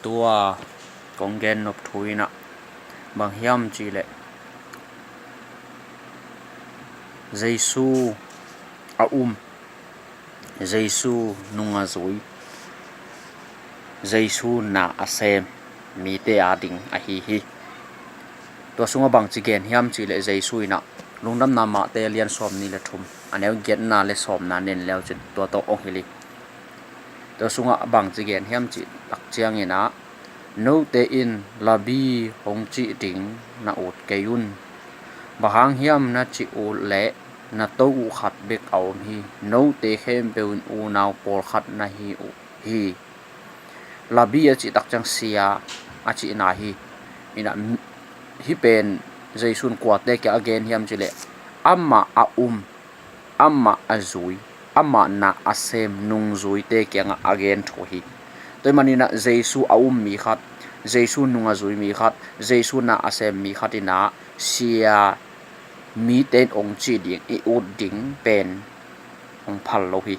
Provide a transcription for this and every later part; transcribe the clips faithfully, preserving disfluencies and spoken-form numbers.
Tua kong gen nop thu in ah bang hiam cih leh Jesu a um, Jesu nung a zui, Jesu na a sem mite a ding ahi hi. Tua sungah bangci gen hiam cih leh Jesu in ah Lungdamna Mate lian sawmnih le thum, a neu giatna le sawmna nen leu cin tua tawh ong hilh hi. Tua sungah bangci gen hiam cih tak ciangin ah, note in Rabbi hong cih ding na ut kei un. Bang hang hiam na cih ut leh na to uh khat bek a om hi. Note khempeuh in unau pawlkhat na hi uh hi. Rabbi a cih tak ciang sia a cihna hi. In ah hih pen Jesu in kuate kiang a gen hiam cih leh amah a um, amah a zui, amah na a sem nungzuite kiangah a gen thu hi. Tua ahih manin ah Jesu a um mi khat, Jesu nung a zui mi khat, Jesu na a sem mi khat in ah sia, mite in ong cih ding i ut ding pen ong phal lo hi.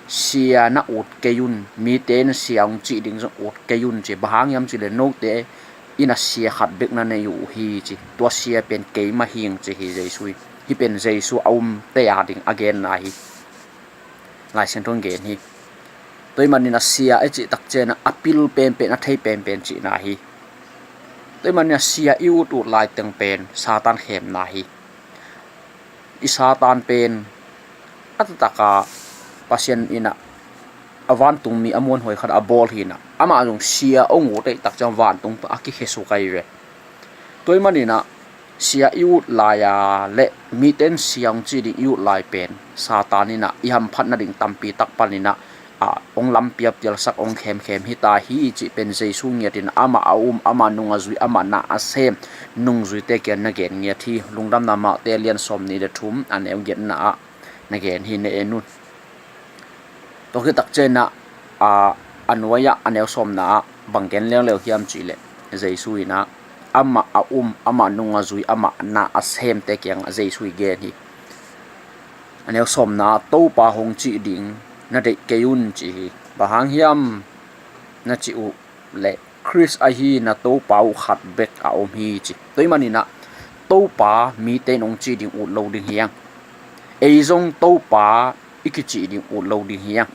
Sia na ut kei un, mite in sia ong cih ding zong ut kei un ci. Bang hang hiam cih leh note in ah sia khat bek na nei uh hi ci. Tua sia pen keimah hi ing ci hi Jesu in. Hih pen Jesu a umte a ding a genna hi. Lai Siangtho in gen hi. Tua ahih manin ah sia i cih tak ciangin ah a pil penpen, a thei penpen cihna hi. Tua ahih manin ah sia i ut ut laiteng pen Satan khemna hi. I Satan pen a taktak a Pasian in ah a vantungmi a muanhuai khat a bawl hi in ah, amah zong sia ong ut ahih tak ciang vantung pan a kikhesuk ahi ve. Tua ahih manin ah sia i ut lai a leh mite in sia ong cih ding i ut lai pen Satan in ah i hamphat nading tampi tak panin ah, a, ong lampial pialsak, ong khemkhem hi ta hi cih pen Jesu ngiat in amah a um, amah nung a zui, amah na a sem nungzuite kiang na gen ngiat hi. Lungdamna Mate lian sawmnih le thum, a neu giatna ah na gen hi, na en un. Tua khit tak ciangin ah, a, a nuai ah a neu sawmna ah bang gen leuleu hiam cih leh Jesu in ah amah a um, amah nung a zui, amah na a semte kiangah Jesu in gen hi. A neu sawmna ah Topa hong cih ding na deih kei un ci hi. Bang hang hiam na cih uh leh Khrist ahi na Topa uh khat bek a om hi ci. Tua ahih manin ah Topa mite in ong cih ding ut lo ding hi hang. Ei zong Topa i kicih ding ut lo ding hi hang.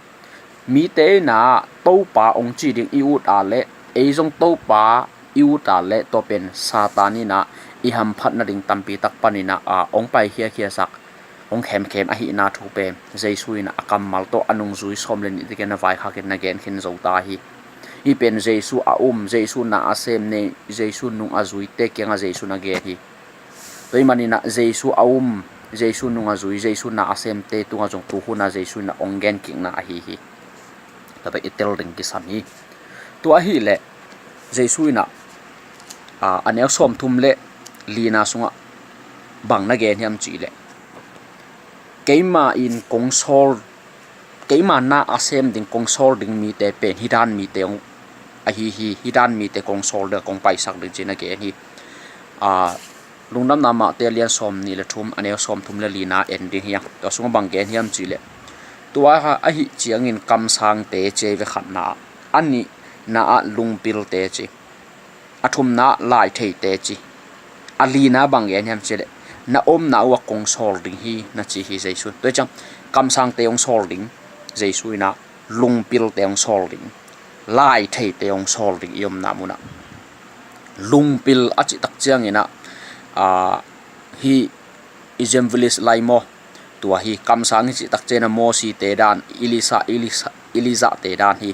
Mite in ah Topa ong cih ding i ut a leh, ei zong Topa i ut a leh, tua pen Satan in ah i hamphat nading tampi tak panin ah, a, ong pai khiakhiasak, ong khemkhem ahihna thu pen Jesu in ah a kammal tawh a nungzui sawm le nihte kiang na vaikhak in na gen khin zo ta hi. Hih pen Jesu a um, Jesu na a sem nei, Jesu nung a zuite kiangah Jesu in a gen hi. Tua ahih manin ah Jesu a um, Jesu nung a zui, Jesu na a semte tungah zong tu hun ah Jesu in ah ong gen kikna ahi hi. Tua bek i tel ding kisam hi. Tua ahih leh Jesu in ah, a, a neu sawmthum le lina sungah bang na gen hiam cih leh, keimah in kong sawl, keimah na a sem ding kong sawl ding mite pen hih dan mite ong ahi hi, hih dan mite kong sawl ding, kong paisak ding ci-in a gen hi. A, Lungdamna Mate lian sawmnih le thum, a neu sawmthum le lina en ding hi hang. Tua sungah bang gen hiam cih leh, tua ahih ciangin kamsangte ci ei ve, khatna ah, a nihna ah lungpilte ci, a thumna ah laitheite ci, a lina bang gen hiam cih leh, na omna uh ah kong sawl ding hi na ci hi Jesu in. Tua ahih ciang kamsangte ong sawl ding Jesu in ah, lungpilte ong sawl ding, laitheite ong sawl ding i omna mun ah. Lungpil a cih tak ciangin ah, a, hih evangelist lai maw, tua hi. Kamsang i cih tak ciangin ah Mosite dan, Elisa, Elisa, Elijahte dan hi.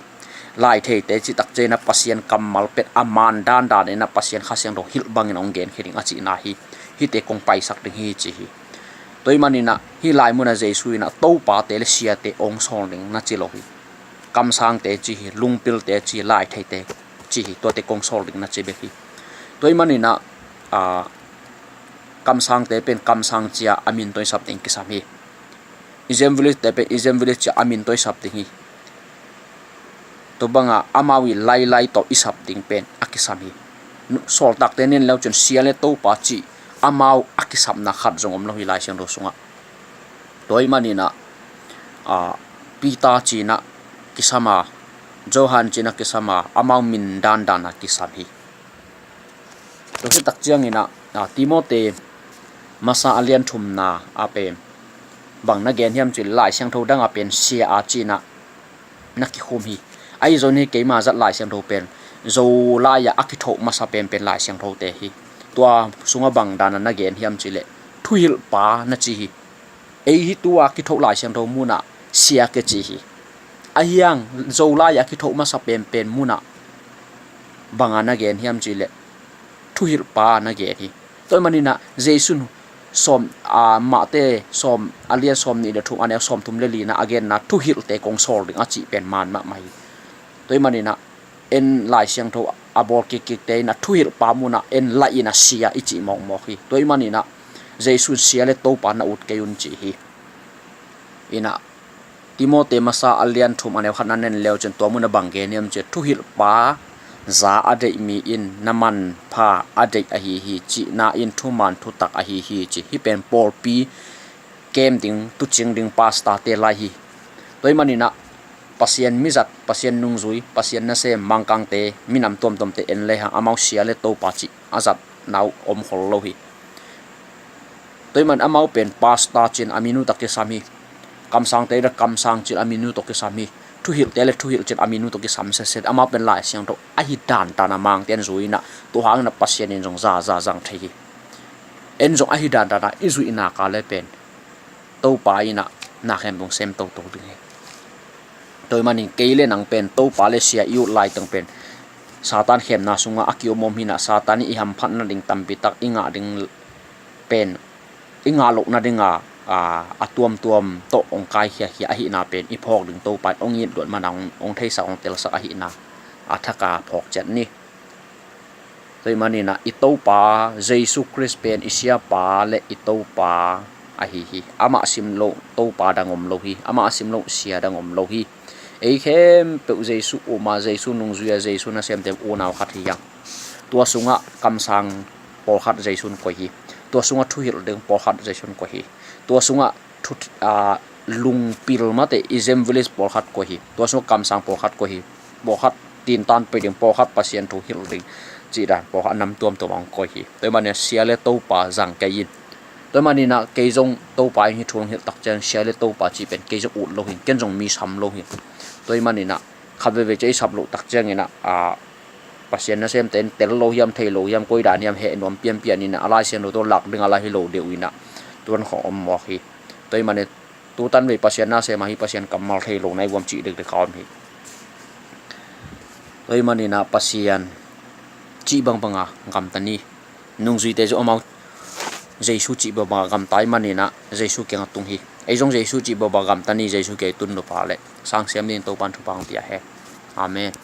Laitheite cih tak ciangin ah Pasian kammal pen a man dandan in ah Pasian Kha Siangtho hilh bangin ong genkhia ding a cihna hi. Hihte kong paisak ding hi ci hi. Tua ahih manin ah hih lai mun ah Jesu in ah Topate le siate ong sawl ding na ci lo hi. Kamsangte ci hi, lungpilte ci hi, laitheite ci hi, tuate kong sawl ding na ci bek hi. Tua ahih manin ah, a, kamsangte pen kamsang ci-a a min tawh i sap ding kisam hi. Evangelistte pen evangelist ci-a a min tawh i sap ding hi. Tua bangah amau i lailai tawh i sap ding pen a kisam hi. Sawltakte nen leu cin sia le Topa cih amau a kisapna khat zong om lo hi Lai Siangtho sungah. Tua ahih manin ah, a, Peter ci-in ah kisam a, Johan ci-in a kisam a, amau min dandan a kisam hi. Tua khit tak ciangin ah, a, Timote masa a lian thumna ah pen bang na gen hiam cih leh Lai Siangtho dang ah pen sia a ci-in ah na kikhum hi. Ahi zongin keima zat Lai Siangtho pen Zolai ah a kithoh masa penpen Lai Siangthote hi. Tua sungah bang dan a na gen hiam cih leh thuhilhpa na ci hi. Ei hi tu-a kithoh Lai Siangtho munah sia kici hi. Ahi hang Zolai ah kithoh masa penpen munah bang a na gen hiam cih leh thuhilhpa na gen hi. Tua ahih manin ah Jesuh in sawm, a, Mate sawm, a lian sawmnih le thum, a neu sawmthum le li-na a genna thuhilhte kong sawl ding a cih pen man mahmah hi. Tua ahih manin ah en Lai Siangtho a bawl kikkikte in ah thuhilhpa munah en laih in ah sia i cih mawkmawk hi. Tua ahih manin ah Jesuh in sia le Topa na ut kei un ci hi. In ah Timote masa a lian thum a neu khat na en le uh cin tua munah bang gen hiam cih leh thuhilhpa za a deih mi in na manpha a deih ahi hi, cihna in thuman thutak ahi hi ci. Hih pen pawlpi kem ding, tuucing ding pastorte lai hi. Tua ahih manin ah Pasian mizat, Pasian nungzui, Pasian nasem, Mangkangte, minam tuamtuamte en lehang amau sia le Topa cih a zatna uh om khol lo hi. Tua ahih manin amau pen pastor ci-in a min uh tawh kisam hi. Kamsangte le kamsang ci-in a min uh tawh kisam hi. Thuhilhte le thuhilh ci-in a min uh tawh kisam sese. Amau pen Lai Siangtho ahi dandan a Mangte'n zui in ah, tua hangin ah Pasian in zong zaza zang thei hi. En zong ahi dandan a i zuih nak leh pen Topa in ah na khempeuh sem toto ding hi. Tua ahih manin kei le nang pen Topa le sia i ut laiteng pen Satan khemna sungah a kiomom hi-in ah, Satan in i hamphat nading tampi tak i ngah ding pen i ngah loh nading a, a, a tuamtuam tawh hong kaikhiakhia ahihna pen i phawk ding Topa in hong it luat manin hong, hong theisak, hong telsak ahihna a thak a phawk ciat ni. Tua ahih manin ah i Topa Jesuh Khrist pen i siapa le i Topa ahi hi. Amah a sim loh Topa dang om lo hi. Amah a sim loh sia dang om lo hi. Ei khempeuh Jesuh um a, Jesuh nungzui a, Jesuh nasemte unau khat hi hang. Tua sungah kamsang pawlkhat Jesuh in koih hi. Tua sungah thuhilh ding pawlkhat Jesuh in koih hi. Tua sungah thu, a, lungpil mate i Zem Village pawlkhat koih hi. Tua sungah kamsang pawlkhat koih hi. Pawlkhat tintan pia ding, pawlkhat Pasian thu hilh ding cih dan, pawlkhat a nam tuamtuam ah hong koih hi. Tua ahih manin sia le Topa zang kei in. Tua ahih manin ah kei zong Topa in hih thu hong hilh tak ciang sia le Topa cih pen kei zong ut lo hi. Ken zong mi sam lo hi. Tua ahih manin ah khat veivei ciang i sap loh tak ciangin ah, a, Pasian nasemte in tel lo hiam, thei lo hiam, koi dan hiam heh nuam pianpian in ah, a Lai Siangtho tawh lak ding a la hi lo deuh in ah, tuan khong om mawk hi. Tua ahih manin tutan vei Pasian nasem ahi, Pasian kammal thei lo na hi vuam cih dekdek a om hi. Tua ahih manin ah Pasian cih bangbang a gamta ni. Nungzuite zong amau Jesuh cih bangbang a gamta ahih manin ah Jesuh kiangah tung hi. Ei zong Jesuh cih bangbang a gamta ni, Jesuh kiangah i tun nop leh. Sang siam dingin Topa'n thupha hong pia hen. Amen.